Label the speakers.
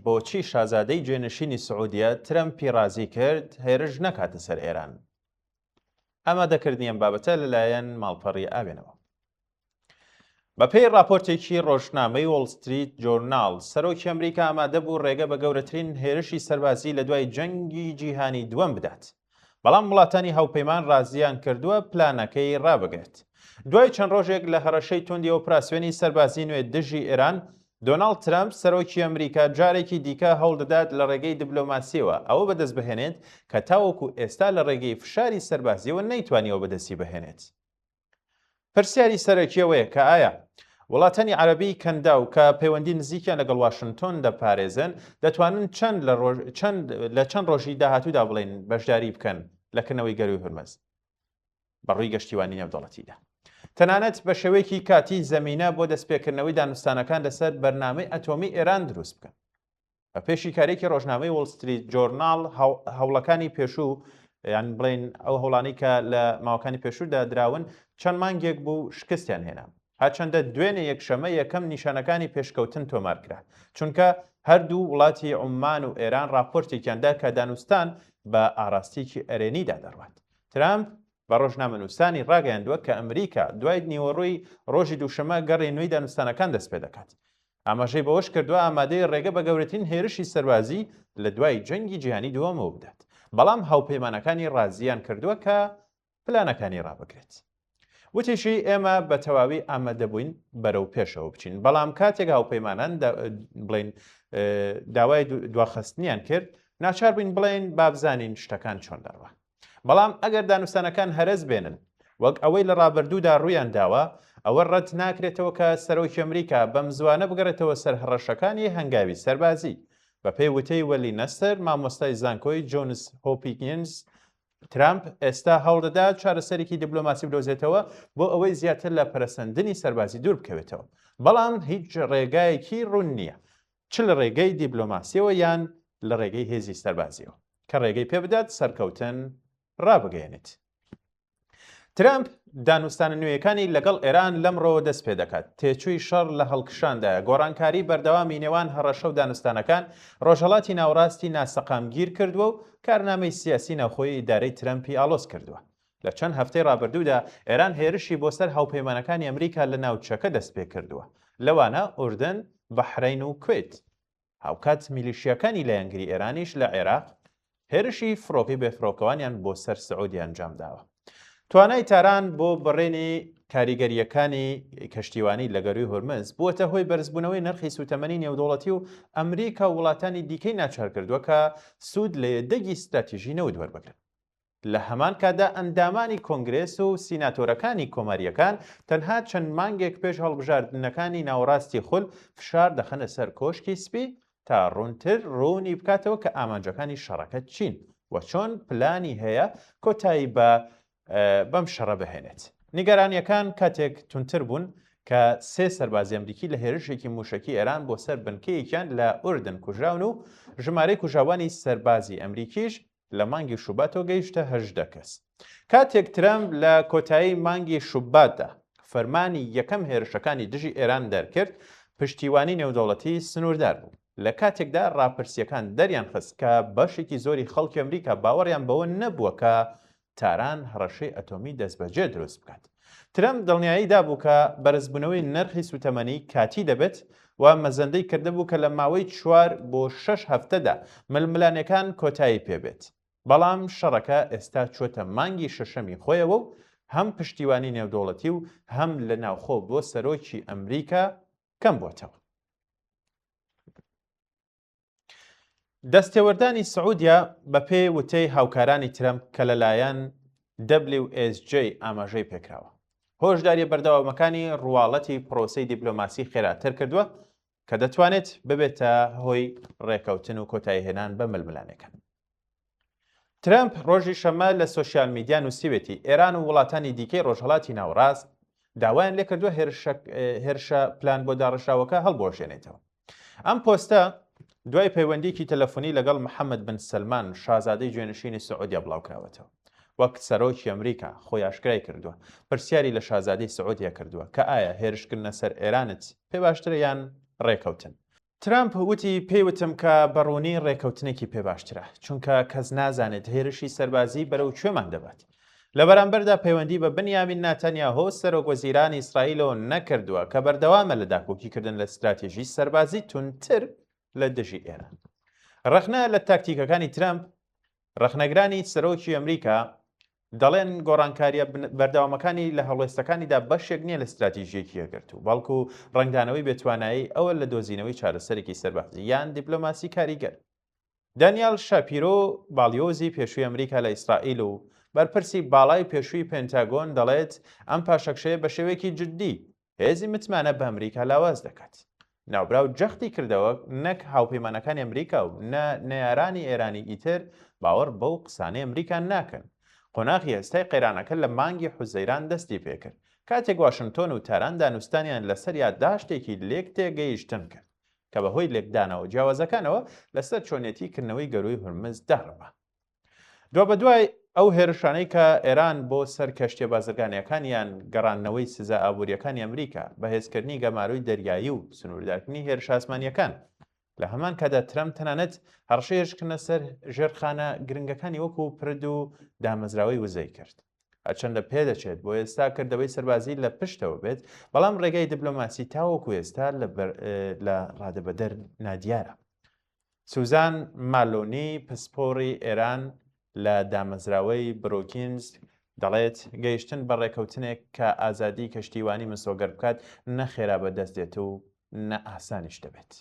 Speaker 1: بۆچی شازادەی جێنشینی سعودیە ترەمپی ڕازی کرد هێرش نەکاتە سەر ئێران؟ ئامادەکردنی ئەم بابەتە لەلایەن ماڵپەڕی ئاوێنەوە. بەپێی ڕاپۆرتێکی ڕۆژنامەی وۆڵ ستریت جۆرناڵ، سەرۆکی ئەمریکا ئامادە بوو ڕێگە بە گەورەترین هێرشی سەربازی لە دوای جەنگی جیهانی دووەم بدات. بەڵام وڵاتانی هاوپەیمان ڕازیان کردووە پلانەکەی ڕابگرێت. دوای چەند ڕۆژێک لە هەڕەشەی توندی ئۆپراسیۆنی سەربازی نوێ دژی ئێران، دۆناڵد ترەمپ، سەرۆکی ئەمریکا جارێکی دیکە هەوڵدەدات لە ڕێگەی دبلۆماسییەوە ئەوە بەدەستبهێنێت کە تاوەکو ئێستا لە ڕێگەی فشاری سەربازییەوە نەیتوانیوە بەدەستیبهێنێت. پرسیاری سەرەکی ئەوەیە کە ئایا وڵاتانی عەرەبی کەنداو کە پەیوەندی نزیکیان لەگەڵ واشنتۆن دەپارێزن دەتوانن چەند لە ڕۆژ چەند لە چەند ڕۆژی داهاتوودا بڵێن بەشداری بکەن لە کردنەوەی گەروی هورمز بە ڕووی گەشتیوانی نێودەوڵەتیدا تەنانەت بە شێوەیەکی کاتی زەمینە بۆ دەستپێکردنەوەی دانوستانەکان لەسەر بەرنامەی ئەتۆمی ئێران دروست بکەن. بە پێی شیکارییەکی ڕۆژنامەی وۆڵ ستریت جۆرناڵ هەوڵەکانی پێشوو یان بڵێن ئەو هەوڵانی کە لە ماوەکانی پێشوودا دراون چەند مانگێک بوو شکستیان هێنا هەرچەندە دوێنێ یەکشەمە یەکەم نیشانەکانی پێشکەوتن تۆمار کرا چونکە هەردوو وڵاتی عوممان و ئێران راپۆرتێکیان دا کە دانوستان بە ئاراستێکی ئەرێنیدا دەڕوات ترامپ بە ڕۆژنامەنووسانی ڕاگەیاندووە کە ئەمریکا دوای نیوەڕۆی ڕۆژی دووشەمە گەڕی نوێی دانوستانەکان دەستپێدەکات ئاماژەی بەوەشکردووە، ئامادەیە ڕێگە بە گەورەترین هێرشی سەربازی لە دوای جەنگی جیهانی دووەمەوە بدات، بەڵام هاوپەیمانەکانی ڕازییان کردووە کە پلانەکانی ڕابگرێت. وتیشی، ئێمە بە تەواوی ئامادەبووین بەرەو پێشەوە بچین، بەڵام کاتێک هاوپەیمانان بڵێین داوای دواخستنیان کرد، ناچار بووین بڵێین با بزانین شتەکان چۆن دەڕوا. بەڵام ئەگەر دانوستانەکان هەرەس بێنن، وەک ئەوەی لە ڕابردوودا ڕوویان داوە، ئەوە ڕەت ناکرێتەوە کە سەرۆکی ئەمریکا بەمزووانە بگەڕێتەوە سەر هەڕەشەکانی هەنگاوی سەربازی. بەپێی وتەی وەلی نەسر، مامۆستای زانکۆی جۆنز هۆپکینز، ترامپ ئێستا هەوڵدەدات چارەسەرێکی دیبلۆماسی بدۆزێتەوە بۆ ئەوەی زیاتر لە پەرەسەندنی سەربازی دوور بکەوێتەوە، بەڵام هیچ ڕێگایەکی ڕوون نییە، چ لە ڕێگەی دیبلۆماسییەوە یان لە ڕێگەی هێزی سەربازییەوە، کە ڕێگەی پێبدات سەرکەوتن ڕابگەیەنێت. ترەمپ دانوستانە نوێیەکانی لەگەڵ ئێران لەمڕۆوە دەست پێدەکات. تێچووی شەڕ لە هەڵکشاندایە، گۆڕانکاری بەردەوامی نێوان هەڕەشە و دانوستانەکان ڕۆژهەڵاتی ناوەڕاستی ناسەقامگیر کردووە و کارنامەی سیاسی ناوخۆی ئیدارەی ترەمپی ئاڵۆز کردووە. لە چەند هەفتەی ڕابردوودا ئێران هێرشی بۆ سەر هاوپەیمانەکانی ئەمریکا لە ناوچەکە دەستپێکردووە، لەوانە ئوردن، بەحرەین و کوێت. هاوکات میلیشیاکانی لایەنگری ئێرانیش لە عێراق هێرشی فڕۆکەی بێفڕۆکەوانیان بۆ سەر سعودیە ئەنجامداوە. توانای تاران بۆ بڕینی کاریگەرییەکانی کەشتیوانی لە گەرووی هورمز بووەتە هۆی بەرزبوونەوەی نرخی سووتەمەنی نێودەوڵەتی و ئەمریکا و وڵاتانی دیکەی ناچارکردووە کە سوود لە یەدەگی ستراتیژی نەوت وەربگرن. لە هەمان کاتدا ئەندامانی کۆنگرێس و سیناتۆرەکانی کۆمارییەکان تەنها چەند مانگێک پێش هەڵبژاردنەکانی ناوەڕاستی خول فشار دەخەنە سەر کۆشکی سپی تا ڕوونتر ڕوونی بکاتەوە کە ئامانجەکانی شەڕەکە چین و چۆن پلانی هەیە کۆتایی بە بەم شەڕە بهێنێت. نیگەرانییەکان کاتێک توندتر بوون کە سێ سەربازی ئەمریکی لە هێرشێکی مووشەکی ئێران بۆ سەر بنکەیەکیان لە ئوردن کوژراون و ژمارەی کوژراوانی سەربازی ئەمریکیش لە مانگی شوباتەوە گەیشتە 18 کەس. کاتێک ترەمپ لە کۆتایی مانگی شوباتدا فەرمانی یەکەم هێرشەکانی دژی ئێران دەرکرد، پشتیوانی نێودەوڵەتی سنووردار بوو. لە کاتێکدا ڕاپرسییەکان دەریانخست کە بەشێکی زۆری خەڵکی ئەمریکا باوەڕیان بەوە نەبووە کە تاران هەڕەشەی ئەتۆمی دەستبەجێ دروست بکات. ترەمپ دڵنیایی دابوو کە بەرزبوونەوەی نرخی سووتەمەنی کاتی دەبێت و مەزەندەی کردبوو کە لە ماوەی چوار بۆ شەش هەفتەدا ململانێکان کۆتایی پێبێت. بەڵام شەڕەکە ئێستا چووەتە مانگی شەشەمی خۆیەوە و هەم پشتیوانی نێودەوڵەتی و هەم لە ناوخۆ بۆ سەرۆکی ئەمریکا کەم بۆتەوە. دەستێوەردانی سعودیە بەپێی وتەی هاوکارانی ترەمپ کە لەلایەن WSJ ئاماژەی پێکراوە هۆشداریە بەردەوامەکانی ڕواڵەتی پرۆسەی دیپلۆماسی خێراتر کردووە کە دەتوانێت ببێتە هۆی ڕێکەوتن و کۆتاییهێنان بە ململانێکان. ترەمپ ڕۆژی شەممە لە سۆشیال میدیا نووسیوێتی، ئێران و وڵاتانی دیکەی ڕۆژهەڵاتی ناوەڕاست داوایان لێکردووە هێرشە پلان بۆ داڕێژراوەکە هەڵبوەشێنێتەوە. ئەم پۆستە دوای پەیوەندیکی تەلەفۆنی لەگەڵ محەممەد بن سەلمان، شازادەی جێنشینی سعودیا بڵاوکراوەتەوە. وەک سەرۆکی ئەمریکا خۆی ئاشکرای کردووە، پرسیاری لە شازادەی سعودیا کردووە کە ئایا هێرشکردنە سەر ئێرانت پێ باشترە یان ڕێکەوتن؟ ترەمپ وتی، پێی وتم کە بە ڕوونی ڕێکەوتنێکی پێ باشترە، چونکە کەس نازانێت هێرشی سەربازی بەرەو کوێمان دەبات. لە بەرامبەردا پەیوەندی بە بنیامین ناتانیاهۆ سەرۆک وەزیرانی ئیسرائیلەوە نەکردووە کە بەردەوامە لە داکۆکیکردن لە ستراتیژی سەربازی توندتر لە دژی ئێران. ڕەخنە لە تاکتیکەکانی ترەمپ ڕەخنەگرانی سەرۆکی ئەمریکا دەڵێن گۆڕانکارییە بەردەوامەکانی لە هەڵوێستەکانیدا بەشێک نییە لە ستراتیژییەکی یەکگرتوو، بەڵکو ڕەنگدانەوەی بێتوانایی ئەوە لە دۆزینەوەی چارەسەرێکی سەربازی یان دیپلۆماسی کاریگەر. دانیال شاپیرۆ، باڵیۆزی پێشووی ئەمریکا لە ئیسرائیل و بەرپرسی باڵای پێشووی پێنتاگۆن دەڵێت ئەم پاشەکشەیە بە شێوەیەکی جددی هێزی متمانە بە ئەمریکا لاواز دەکات. ناوبراو جەختی کردەوە نەک هاوپەیمانەکانی ئەمریکا و نە نەیارانی ئێرانی ئیتر باوەڕ بەو قسانەی ئەمریکا ناکەن. قۆناغی ئێستای قەیرانەکە لە مانگی حوزەیران دەستی پێکرد، کاتێک واشنتۆن و تاران دانوستانیان لەسەر یادداشتێکی لێکتێگەیشتن کرد کە بەهۆی لێکدانەوە جیاوازەکانەوە لەسەر چۆنیەتی کردنەوەی گەرووی هورمز داڕما. دوابەدوای ئەو هێرشانەی کە ئێران بۆ سەر کەشتیە بازرگانیەکان یان گەڕاندنەوەی سزا ئابووریەکانی ئەمریکا، بەهێزکردنی گەمارۆی دەریایی و سنووردارکردنی هێرشە ئاسمانیەکان، لە هەمان کاتدا ترەمپ تەنانەت هەڕەشەی هێرشکردنە سەر ژێرخانە گرنگەکانی وەکو پرد و دامەزراوەی وزەی کرد. هەرچەندە پێدەچێت بۆ ئێستا کردەوەی سەربازی لە پشتەوە بێت، بەڵام ڕێگای دیپلۆماسی تاوەکو ئێستا لە ڕادەبەدەر نادیارە. سوزان مالۆنی پسپۆڕی ئێران لە دامەزراوەی بروکینز دەڵێت، گەیشتن بە ڕێکەوتنێک کە ئازادی کەشتیوانی مسۆگەر بکات نە خێرا بەدەست دێت و نە ئاسانیش دەبێت.